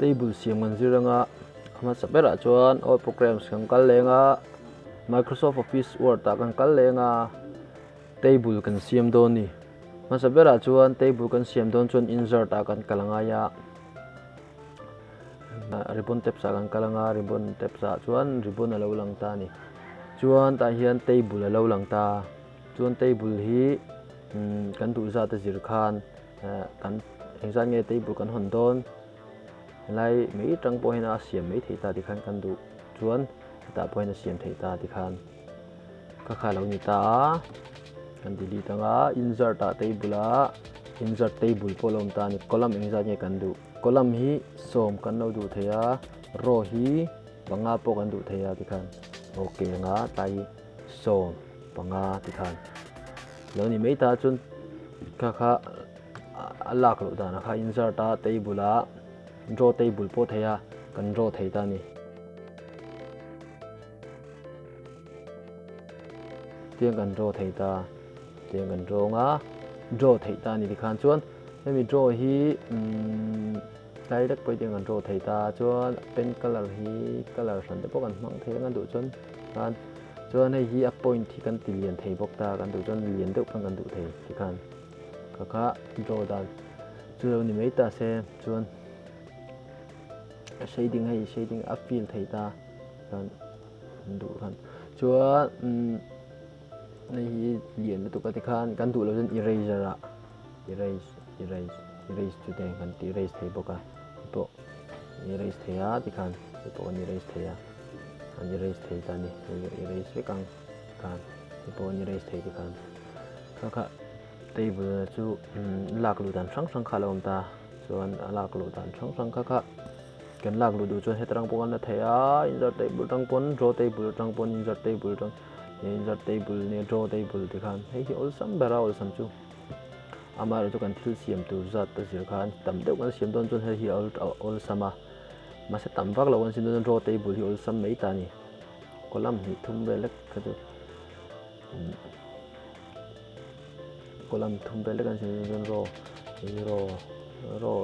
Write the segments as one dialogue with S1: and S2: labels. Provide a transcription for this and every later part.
S1: Table siam kan zir anga a hmasa berah chuan all programs kan kal leng a Microsoft Office Word ah kan kal leng a table kan siam dawn a ni. Hmasa berah chuan table kan siam dawn chuan insert ah kan kal angai a ribbon tabs ah kan kal anga ribbon tabs ah chuan ribbon a lo lang ta a ni. Chuan tah hian table a lo lang ta chuan table hi kan duh zat a zir khan. Kan engzat nge table kan hawn dawn helai mai tang pawh hian a siam mai thei ta tikhan kan duh chuan hetah pawh hian a siam thei ta tikhan ka kha lo ni ta a kan delete anga insert ah table a insert table pawh a lo awm ta a ni column engzat nge kan duh column hi sawm kan lo duh thei a row hi panga pawh kan duh thei a tikhan okay anga tlai hi 10 tikhan lo ni mai ta chuan kha kha a lak loh dan kha insert a table a draw table pawh thei a kan draw thei ta a ni. Tiang kan draw thei ta tiang kan draw anga draw theih ta a ni tikhan chuan hemi draw hi umm tlai lek pawh hi tiang kan draw thei ta chuan pen colour hi colour hran te pawh kan hmang thei anga duh chuan khan Chuan hei hi a point hi kan ti lian thei bawk ta, kan duh chuan lian deuh khan kan duh thei tikhan ka kha draw dan chu lo ni mai ta se chuan a shading hei shading a fill thei ta chuan kan duh khan chuan umm hei hi lian lutuk a tikhan kan duh loh chuan eraser ah erase erase erase chu te kan ti erase thei bawk a hei pawh erase thei a tikhan hei pawh kan erase thei a. An erase thei ta a ni erase vek ang khan hei pawh an erase thei te khan kha kha table chu lak luh dan hrang hrang kha a lo awm ta chuan a lak luh dan hrang hrang kha kha kan lak luh duh chuan heta tang pawh kan la thei a insert table atang pawn draw table atang pawn insert table atang insert table nge draw table te khan hei hi awlsam ber a awlsam chu amaherawhchu kan thil siam tur zat a zir khan tam deuh kan siam dawn chuan hei hi a awlsam a. Mahse tam vak lo an sin dawn draw table hi awlsam mai ta a ni. Column hnih thum vel lek kha chu column thum vel lek an sin dawn row row row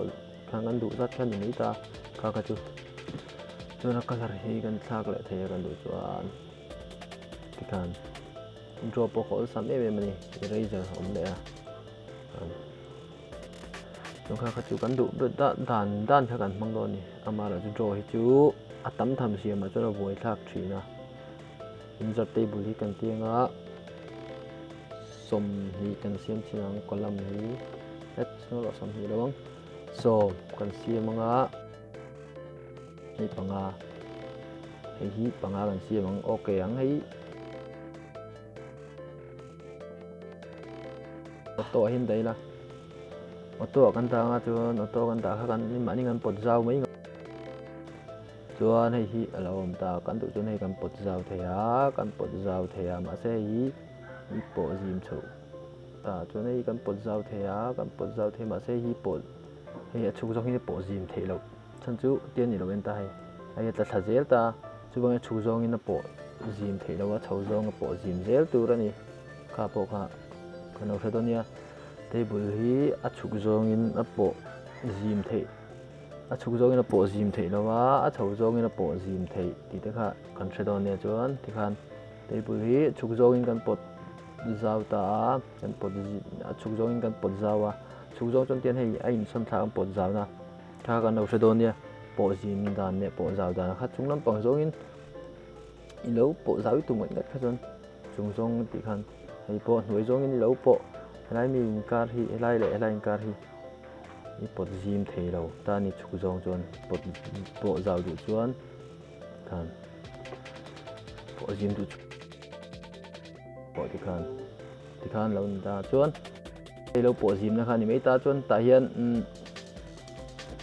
S1: khan kan duh zat khan ni mai ta kha kha chu chuan a colour hi kan thlak leh thei a kan duh chuan tikhan draw pawh kha awlsam em em a ni eraser a awm leh a. Chuan kha chu kan duh dan dan kha kan hmang dawn a ni. Amaherawh chu draw hi chu a tam tham siamah chuan a buai thlak thin a. Insert table hi kan ti anga 20 kan siam chin ang column hi het erawh 20 lo ang 10 kan siam anga hei panga hei hi panga kan siam ang okay ang hei. Auto ah hian dah ila auto ah kan dah anga chuan auto kan dah kha kan mahni kan pawt zau mai chuan hei hi a lo awm ta kan duh chuan hei kan pawt zau thei a kan pawt zau thei a mahse hei hi hi pawh zim chhoh ta chuan hei kan pawt zau thei a kan pawt zau thei mahse hei hi pawh hei a chhuk zawng hi pawh zim theih loh chhan chu tia ni lo en ta hei hei a tla thla zel ta chuvangin a chhuk zawngin a pawh zim theih loh a chho zawng a pawh zim zel tur a ni. Kha pawh kha kan lo hre dawn nia table hi a chhuk zawngin a pawh zim theih a chhuk zawngin a pawh zim theih lo a a chho zawngin a pawh zim theih tih te kha kan hre dawn nia chuan tikhan table hi chhuk zawngin kan pawt zau ta a kan pawt a chhuk zawngin kan pawt zau a chhuk zawng chuan tian hei a insawn thlak an pawt zau na kha kan lo hre dawn nia pawh zim dan leh pawh zau dan kha chung lampang zawngin i lo pawh zau i tum ngawt ngawt kha chuan chung zawng tih khan hei pawh hnuai zawngin i lo pawh helai mi inkar hi helai leh helai inkar hi i pawt zim thei lo ta ni chhuk zawng chuan pawt pawh zau duh chuan khan pawh zim duh pawh ti khan ti khan lo ni ta chuan hei lo pawh zimna kha ni mai ta chuan tah hian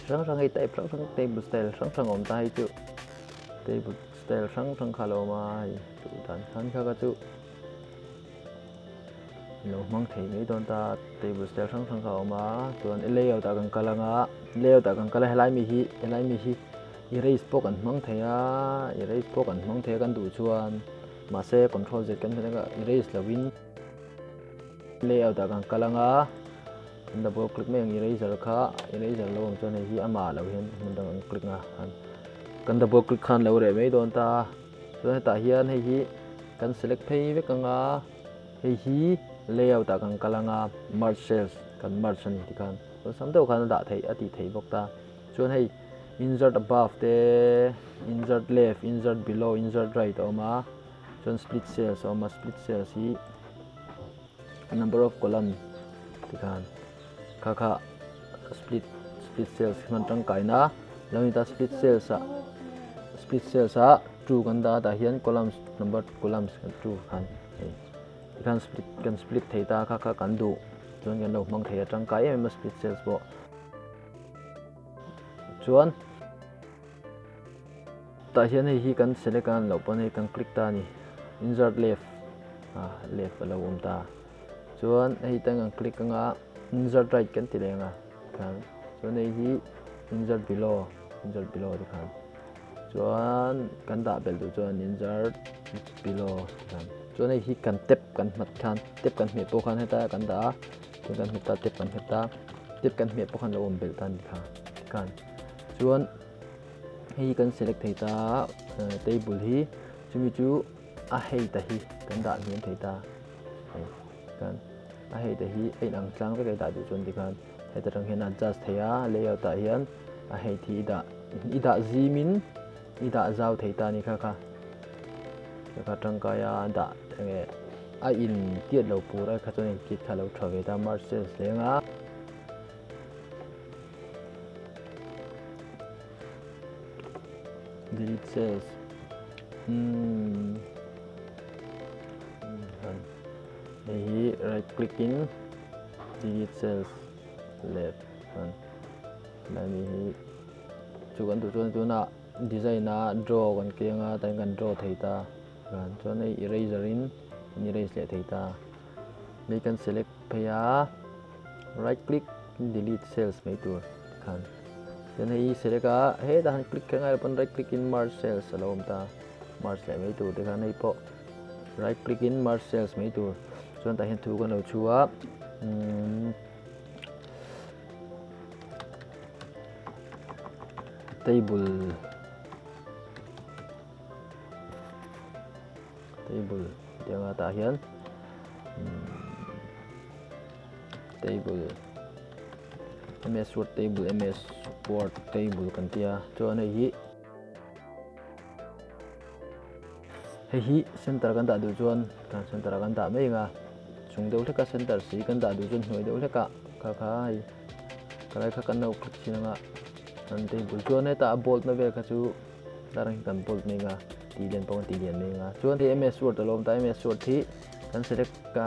S1: hrang hrang hei type hrang hrang table style hrang hrang awm ta hei chu table Style hrang hrang kha lo awm a, hei duh dan khan kha kha chu lo hmang thei mai dawn ta, table style hrang hrang kha a awm a, chuan layout ah kan kal ang a, layout ah kan kal a helai mi hi helai mi hi erase pawh kan hmang thei a, erase pawh kan hmang thei a kan duh chuan mahse control z kan hmet ang a erase lovin layout ah kan kal ang a. Kan double click mai ang eraser kha eraser lo ang chuan hei hi amah lo hian hmun dang an click a kan double click khan lo reh mai dawn ta. Chuan hetah hian hei hi kan select phei vek anga hei hi layout ah kan kal anga merge cells kan merge a ni tikhan awlsam deuh khan a dah theih a tih theih bawk ta. Chuan hei insert above te insert left insert below insert right a awm a chuan split cells a awm a split cells hi number of column tikhan kha kha split split cells hman tangkaina lo ni ta split cells ah split cells ah 2 kan dah tah hian columns number columns kan 2 khan hei tikhan split kan split thei ta kha kha kan duh chuan kan lo hmang thei a tangkai em em a split cells pawh chuan tah hian hei hi kan select a an loh pawn hei kan click ta a ni insert left ah left a lo awm ta chuan hei tan kan click anga insert right kan ti leh anga khan chuan hei hi insert below insert below ti khan chuan kan dah belh duh chuan insert below ti khan chuan hei hi kan tap kan hmat khan tap kan hmeh pawh khan heta kan dah a chuan kan hmet ta tap kan hmet ta tap kan hmeh pawh khan lo awm belh ta a ni kha tikhan chuan hei hi kan select thei ta table hi chumi chu a hei ta hi kan dah hniam thei ta hei kan a hei ta hi a inang tlang vek a i dah duh chuan tikhan heta tang hian a adjust thei a layout ah hian a hei thi i dah i dah zim in i dah zau thei ta a ni kha kha kha tangkai a dah enge a in tiat lo pur a kha chuan in tiat kha a lo tha ve ta merge cells leng a. Delete cells umm hei hi right click in delete cells left chuan helai mi hi chu kan duh chuan tunah design a draw kan keng a tah hian kan draw thei ta chuan hei eraser in kan erase leh thei ta. Hei kan select phei a right click delete cells mai tur khan chuan hei select a hetah han click kher ngai lo pawn right click in merge cells a lo awm ta merge leh mai tur te khan hei pawh right click in merge cells mai tur chuan tah hian thu kan lo chhu a umm table table tianga tah hian table ms word table ms word table kan tia chuan hei hi hei hi center kan dah duh chuan kan center ah kan dah mai anga chung deuh hleka center si kan dah duh chuan hnuai deuh hleka kha kha hei kalai kha kan lo click thin anga an table chuan hetah a bold na vel kha chu Darang hi kan bold mai anga tih lian pawh kan tih lian mai anga chuan hei ms word a lo awm ta ms word hi kan select a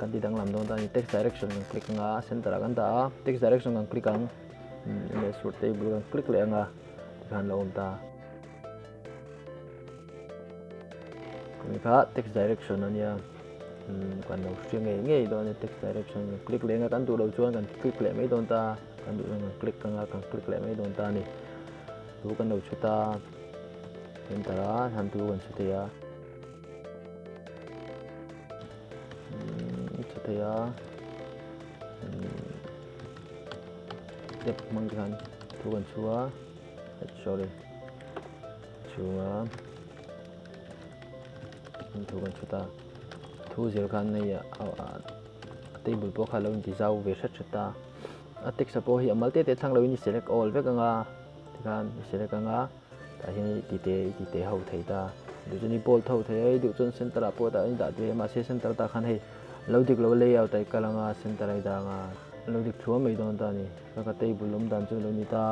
S1: kan ti danglam dawn ta a ni text direction kan click anga center ah kan dah a text direction kan click ang ms word table kan click leh anga tikhan a lo awm ta kumi kha text direction a nia kan lo hria ngei ngei dawn a ni text direction kan click leh anga kan duh loh chuan kan click leh mai dawn ta kan duh chuan kan click anga kan click leh mai dawn ta a ni. Thu kan lo chhut a, enter a han thu kan chhu thei a, chhu thei a, step hmang te khan thu kan chhu a, sorry chhunga thu kan chhut a, thu zir khan hei a table pawh kha a lo inti zau ve hret hret a. A text a pawh hi a mal te te thlang loin i select all vek anga tikhan i select anga tah hian i ti te i ti te ho thei ta duh chuan i bold ho thei a i duh chuan center ah pawh tah i dah thei a mahse center tah khan hei lo dik lo layout ah i kal anga center ah i dah anga lo dik thuam mai dawn ta a ni ka ka table awm dan chu a lo ni ta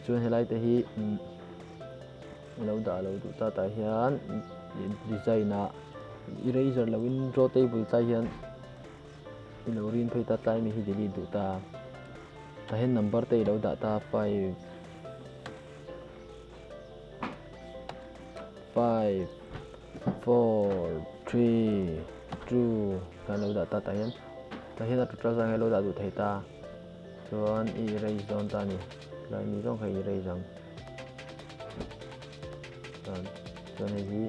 S1: chuan helai te hi lo dah lo duh ta tah hian design ah eraser lo in draw table tlai hian. I lo rin phei ta tlai mi hi delete duh ta. Tah hian number te i lo dah ta 5 5 4 3 2 kan lo dah ta tah hian tah hian a total zang hi lo dah duh thei ta. Chuan i erase dawn ta ni. Tlai mi zawng kha i erase ang. Chuan hei hi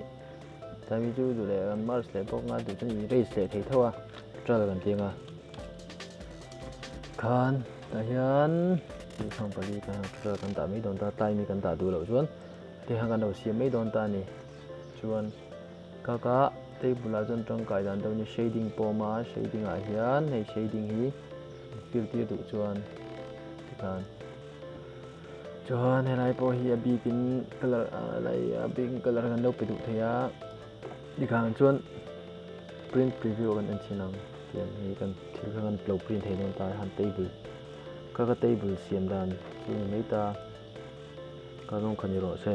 S1: Tlai mi chu duh leh kan merge leh bawk nga duh chuan i erase leh thei tho a tral kan ti anga. Khan tah hian thil hrang pali kan dah mai dawn ta, time hi kan dah duh loh chuan ti khan kan lo siam mai dawn ta a ni. Chuan kaka table ah chuan tangkai dan deuh ni shading pawh a awm a, shading ah hian hei shading hi fill tir duh chuan tikhan chuan helai pawh hi a bikin colour lai a bikin colour kan lo pe duh thei a tikhan chuan print preview ah kan en chhin ang tiang hi kan thil kha kan lo print thei dawn ta a han table kha ka table siam dan chu ni mai ta ka rawng kha ni rawh se.